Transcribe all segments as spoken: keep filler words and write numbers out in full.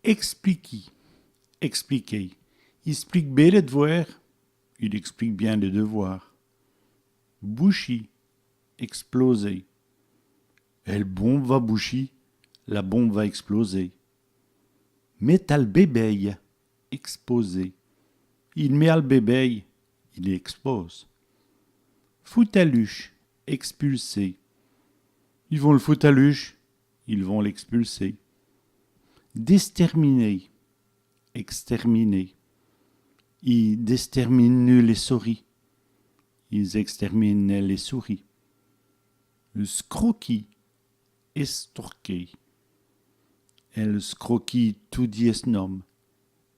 Èspliquî, expliquer. I èsplique bén lès d'vwêrs. Il explique bien les devoirs. Bouchî, exploser. El bombe va bouchî, la bombe va exploser. Mète al bèbèye, exposer. I mèt al bèbèye, il expose. Foute à l'uch, expulser. I vont l' foute à l'uch, ils vont l'expulser. Dèstèrminer, exterminer. I dèstèrminenut lès soris. Ils exterminent les souris. Scroquî, extorquer. El scroquî toudi ès' n-ome.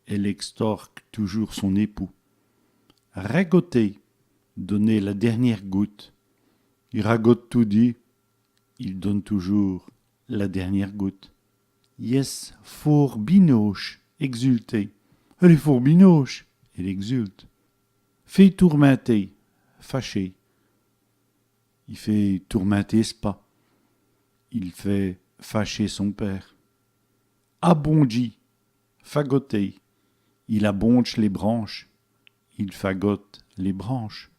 Elle extorque toujours son époux. Ragoter, donner la dernière goutte. I ragote toudi, il donne toujours la dernière goutte. Yèsse fôrt binauje, exulter. Èle èst fôrt binauje, elle exulte. Fé tourminter, fâcher. I fét tourminter s' pa. Il fait fâcher son père. Abondjî, fagoter. I abondje lès branches. Il fagote les branches.